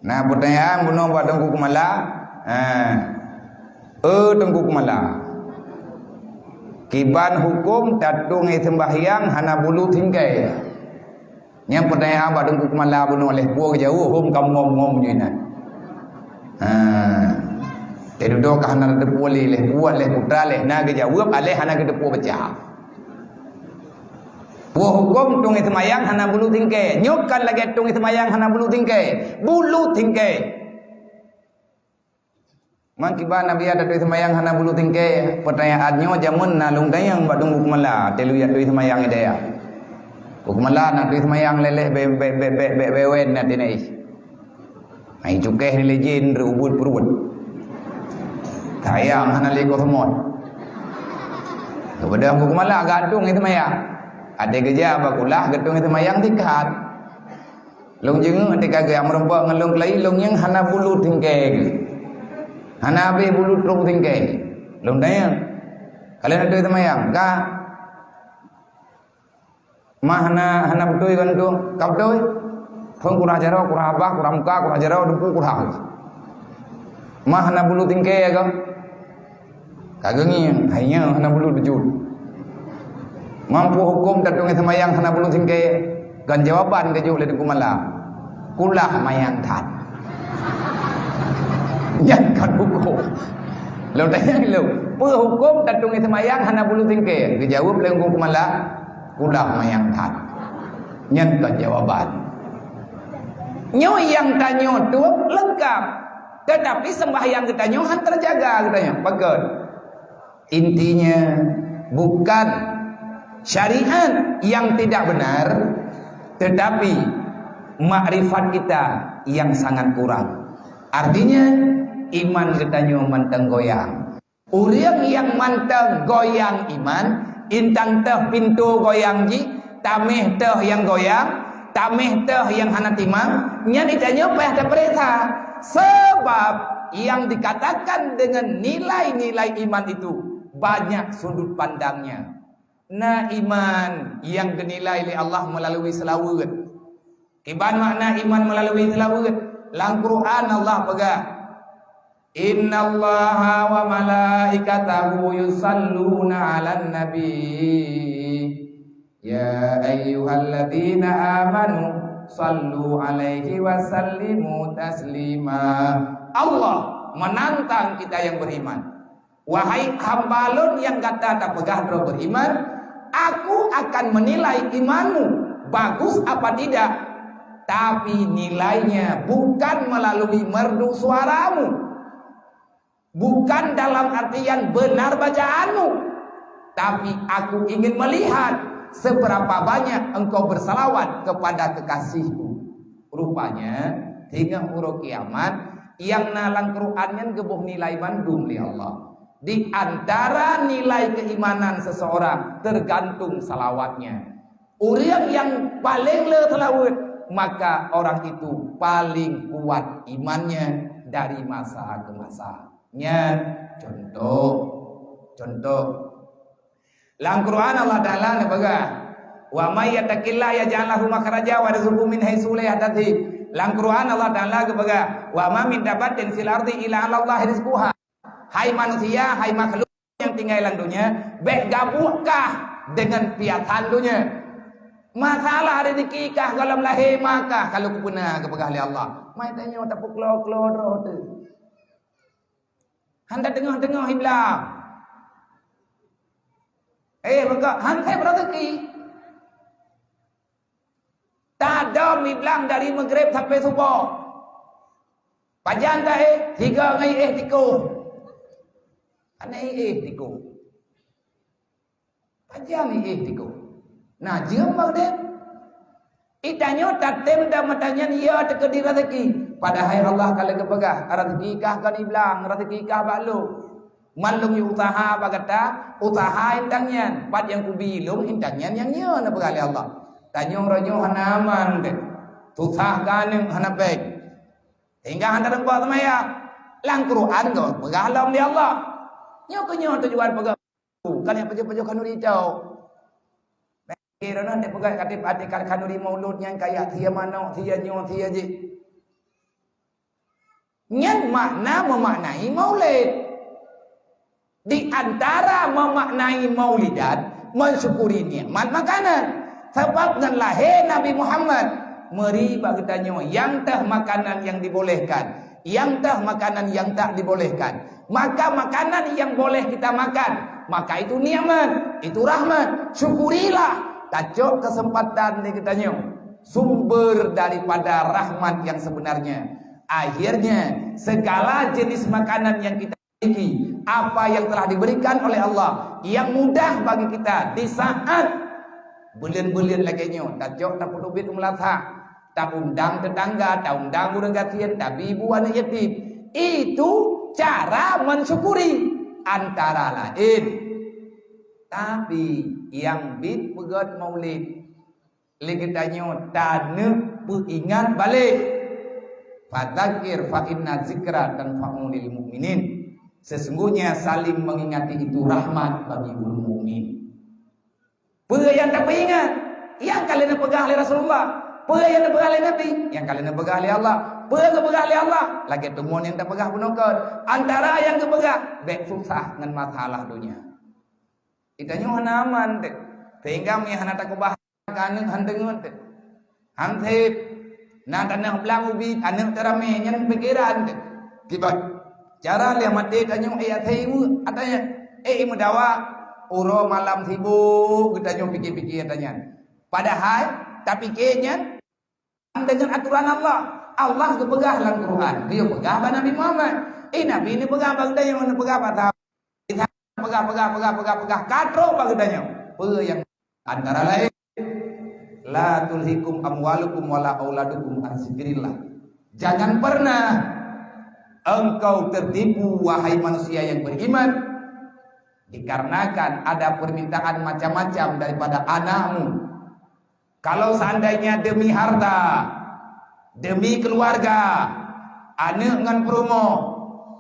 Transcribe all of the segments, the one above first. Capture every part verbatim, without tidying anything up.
Na peutanyaan bunoe bak Teungku Keumala. Ha. Eh, Teungku Keumala. Kiban huköm tatueng i seumbahyang hana bulu singkée? Nyan peutanyaan bak Teungku Keumala bunoe lheuh peue geujaweueb hom ka ngom-ngom nyoe nyan. Ha. Teududoe ka hana teupeu lé lheuh peue lheuh putra lheuh na geujaweueb, aléh hana geuteupeue baca. Peue huköm tueng i seumayang hana bulu singkée? Nyoe kon lagée tueng i seumayang hana bulu singkée. Bulu singkée. Man kiban Nabi ada tueng i seumayang hana bulu singkée? Peutanyaan nyoe jameun na lôn tanyong bak Teungku Keumala, teuh lôn jak tueng i seumayang i dayah. Teungku Keumala na tueng i seumayang lé-lé be-, be-, be-, be-, be-, bewen na tinai. Hai cukéh ni lé jén reubuet peuruet. Sayang hana lé koh seumot. Keubeudoh Teungku Keumala geutueng i seumayang. Até geujak bak kulah geutueng i seumayang sikat. Lôn jeungeuk até ka geujak meurumpok ngon lôn keulayi, lôn nyang hana bulu singkée geuh. Hana habéh bulu trok singkée. Lôn tanyong, "Ka lheueh na tueng i seumayang?" "Ka." Mah hana, hana beutôi kon tu? Ka beutôi. Phon kurah jaroe, kurah babah, kurah muka, kurah jaroe, duku kurah. Mah hana bulu singkée kon? Ka geungieng, hai nyoe hana bulu beujeuet. Man peue huköm tatueng i seumayang hana bulu singkée? Kon jawaban geujok lé Teungku Keumala. Kulah mayang that. Nyan kon huköm. Lôn tanyong lôn, peue huköm tatueng i seumayang hana bulu singkée? Geujaweueb lé Teungku Keumala, kulah mayang that. Nyan kon jawaban. Nyoe nyang tanyoe tueng leungkap, teutapi seumbahyang geutanyoe han teujaga geutanyoe. Pakon? Intinya, bukan syariat yang tidak benar, tetapi makrifat kita yang sangat kurang. Artinya, iman geutanyoe mantong goyang. Ureuëng nyang mantong goyang iman, intan teuh pintoe goyang jih, taméh teuh nyang goyang, taméh teuh nyang hana timang, nyan geutanyoe payah tapeuriksa. Sabab nyang dikatakan dengan nilai-nilai iman itu banyak sudut pandangnya. Na iman nyang geunilai lé Allah meulalu seulaweuet. Kiban makna iman meulalu seulaweuet? Lam Quran Allah peugah, "Innallaha wa malaikatahu yusalluna 'alan nabi. Ya ayyuhalladzina amanu sallu 'alaihi wa sallimu taslima." Allah menantang kita yang beriman. Wahai hamba Lôn nyang gata tapeugah droe beriman, Aku akan menilai imanmu bagus apa tidak, tapi nilainya bukan melalui merdu suaramu, bukan dalam artian benar bacaanmu, tapi Aku ingin melihat seberapa banyak engkau bersalawat kepada kekasihku. Rupanya, singoh uroe kiamat, nyang na lam Quran nyan geuboh nilai bandum lé Allah. Di antara nilai keimanan seseorang tergantung salawatnya. Ureuëng nyang paleng le seulaweuet, maka orang itu paleng kuat imannya dari masa ke masa. Nyan contoh. Contoh. Lam Quran Allah Taala neupeugah, "Wa may yattaqillaha yaj'al lahu makhraja wa yarzuqhu min haitsu la yahtasib." Lam Quran Allah Taala geupeugah, "Wa ma min dabbatin fil ardi illa 'alallahi rizquha." Hai manusia, hai makhluk nyang tinggai lam donya, bék gabuh kah deungon piasan donya. Masalah rezeki kah gohlom lahé ma kah ka lheueh geupeuna geupeugah lé Allah. Mai tanyoe tapeuklo-klo droe teuh. Han tateungoh-teungoh iblang. Eh, maka han sép rezeki. Tadom iblang dari Maghrib sampai Suboh. Pajan ta éh, tiga ngai éh tiku. Hana éh tiku. Pajan éh tiku. Nah, jeuem bak udép. Itanyoe tatem dan meutanyan ya teukeudi rezeki. Padahai Allah ka lheueh geupeugah, rezeki kah kon iblang, rezeki kah bak lôn. Man lôn yue usaha bak gata, usaha intang nyan. Pat nyang kubi lôn intang nyan nyang nyoe neupeugah lé Allah. Tanyoe uroe nyoe hana aman deh. Susah ka aneuk hana péng. Sehingga hana teumpat seumayang. Lam Quran geupeugah lom lé Allah. Nyoe keuh nyoe tujuan peugah. Kan nyang pajoh-pajoh khanuri tau. Kira na dek peugah kata até khanuri maulud nyan kaya sia manok, sia nyoe, sia jih. Nyan makna memaknai Maulid. Di antara memaknai Maulidan, mensyukuri nikmat makanan. Sabab ngon lahé Nabi Muhammad, meuri bak geutanyoe nyang teuh makanan nyang dibolehkan, nyang teuh makanan nyang tak dibolehkan. Maka makanan nyang boleh kita makan, maka itu nikmat, itu rahmat. Syukurilah, tacok kesempatan di geutanyoe, sumber daripada rahmat yang sebenarnya. Akhirnya, segala jenis makanan yang kita miliki, apa yang telah diberikan oleh Allah, yang mudah bagi kita di saat buleuen-buleuen lagée nyoe, tacok tapeuteubiet u meulasah, taundang tetangga, taundang ureuëng gasien, tabi bu aneuëk yatim. Itu cara mensyukuri, antara lain. Tapi, nyang biet peugét Maulid, lé geutanyoe taneuk peuingat balek. Fadzakir fa inna zikra tanfa'u lil mu'minin. Sesungguhnya saling mengingati itu rahmat bagi ureuëng mukmin. Peue nyang tapeuingat? Nyang ka lheueh neupeugah lé Rasulullah. Peue nyang neupeugah lé Nabi? Nyang ka lheueh neupeugah lé Allah. Peue geupeugah lé Allah? Lagée teumon nyang tapeugah bunoe kon. Antara nyang geupeugah, bék susah ngon masalah donya. Geutanyoe hana aman teuh. Sehingga meunyo hana takeubah keu aneuëk han deungon teuh. Han sép. Na tanoh blang ubit, aneuëk teuramé, nyan pikeran teuh. Kiban cara lheueh maté tanyoe, eh, asai ibu, atanya, eh, meudawa, uroe malam sibuk geutanyoe pike-pike atanyan. Padahai tapike nyan deungon atoran Allah. Allah geupeugah lam Quran, geupeugah bak Nabi Muhammad. Eh, Nabi neupeugah bak geutanyoe, neupeugah bak sahabat. Peugah, peugah, peugah, peugah, peugah, ka trok bak geutanyoe. Peue nyang antara lain, "La tulhikum amwalukum wala auladukum an zikrillah." Jangan pernah engkau tertipu, wahai manusia yang beriman, dikarenakan ada permintaan macam-macam daripada anakmu. Kalau seandainya demi harta, demi keluarga, aneuëk ngon peurumoh,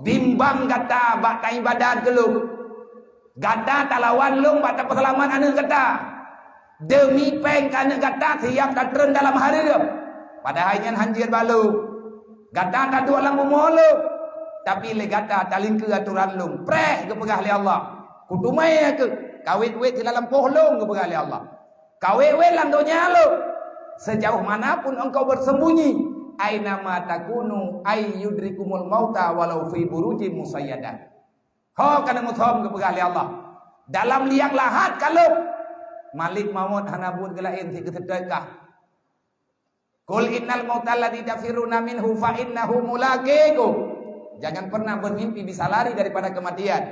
bimbang gata bak taibadat keu lôn, gata talawan lôn bak tapeuseulamat aneuëk gata. Demi péng keu aneuëk gata siab tatreun dalam hareuem, padahai nyan han jeuet bak lôn. Gata taduek lam bumoe lôn, tapi lé gata talingkeue atoran lôn. Preh geupeugah lé Allah, "Kuteumé kheueh, kawét-wét silalam poh lôn," geupeugah lé Allah. Kawét-wét lam donya lôn. Sejauh mana pun engkau bersembunyi, aina ma takunu ay yudrikumul mauta walau fi burujim musayyadah. Ho ka neumusom geupeugah lé Allah. Dalam liang lahat ka lôn. Malik mawöt hana buet geulaén sit geuseutôt kah. "Qul innal mautal ladzi tafirruna minhu fa innahu mulaqikum." Jangan pernah bermimpi bisa lari daripada kematian.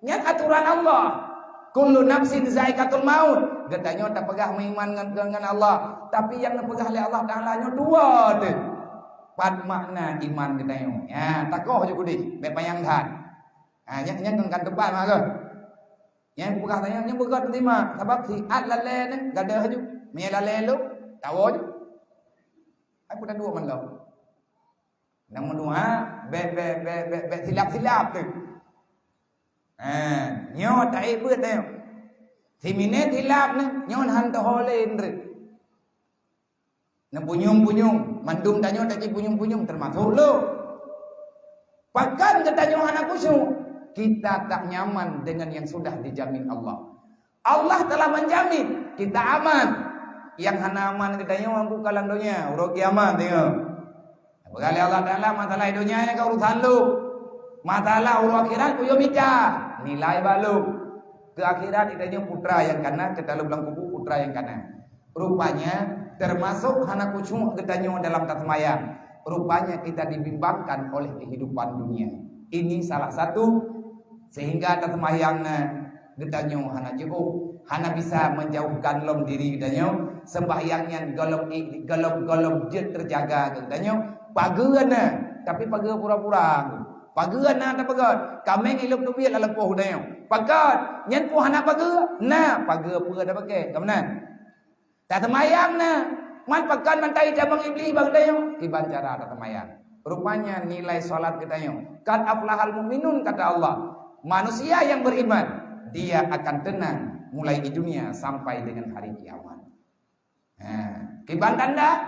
Nyan atoran Allah. "Kullu nafsin zaiqatul maut." Geutanyoe tapeugah meuiman ngon, ngon Allah, tapi nyang neupeugah lé Allah Taala nyoe dua teuh. Pat makna iman geutanyoe? Ya, takoh ju keudeh, bék panyang that. Ha, nyan, nyan ngon kan teubal mah keuh. Nyang peugah tanyoe, nyang peugah teurimong, sabab siat lalée nyan gadôh ju. Meunyo lalée lom, tawoe ju. Ai peue taduek mandum. Nyang meudoa, bék, bék, bék, bék, bék silap-silap teuh. Ha, nyoe taék beuet tanyoe. Siminét silap nyoe, nyoe han teuho lé ndeuek. Neupunyueng-punyueng, mandum tanyoe taji punyueng-punyueng, teumasok lôn. Pakon geutanyoe hana khusyuk? Kita tak nyaman dengan yang sudah dijamin Allah. Allah telah menjamin kita aman. Nyang hana aman geutanyoe bukan lam donya, uroe kiamat tanyoe. Peugah lé Allah Taala, masalah donya nyan ka urusan lôn. Masalah uroe akhirat kuyue mita, nilai bak lôn. Keu akhirat geutanyoe putra nyang kana, keu talam lam kubu putra nyang kana. Rupanya, termasuk hana khusyuk geutanyoe dalam taseumayang. Rupanya kita dibimbangkan oleh kehidupan dunia. Ini salah satu sehingga taseumayang na geutanyoe hana jiôh, hana bisa menjauhkan lom diri geutanyoe. Sembahyang nyan gohlom i-, gohlom, gohlom jeuet terjaga geutanyoe. Pageue na, tapi pageue pura-pura. Pageue na tapeugét, kaméng ilop teubiet lam poh geutanyoe. Pakon, nyan poh hana pageue, na pageue peue tapaké, ka meunan. Taseumayang na, man pakon mantong itamong Iblih bak geutanyoe, kiban cara taseumayang. Rupanya nilai salat geutanyoe, "Qad aflahal mu'minun," kata Allah. Manusia yang beriman, dia akan tenang mulai di dunia sampai dengan hari kiamat. Ha, kiban tanda,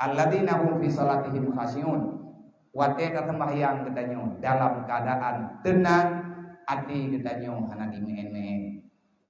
"Alladzina hum fi salatihim khasyi'un." Watée taseumbahyang geutanyoe dalam keuadaan teunang, até geutanyoe hana jimeuén-meuén.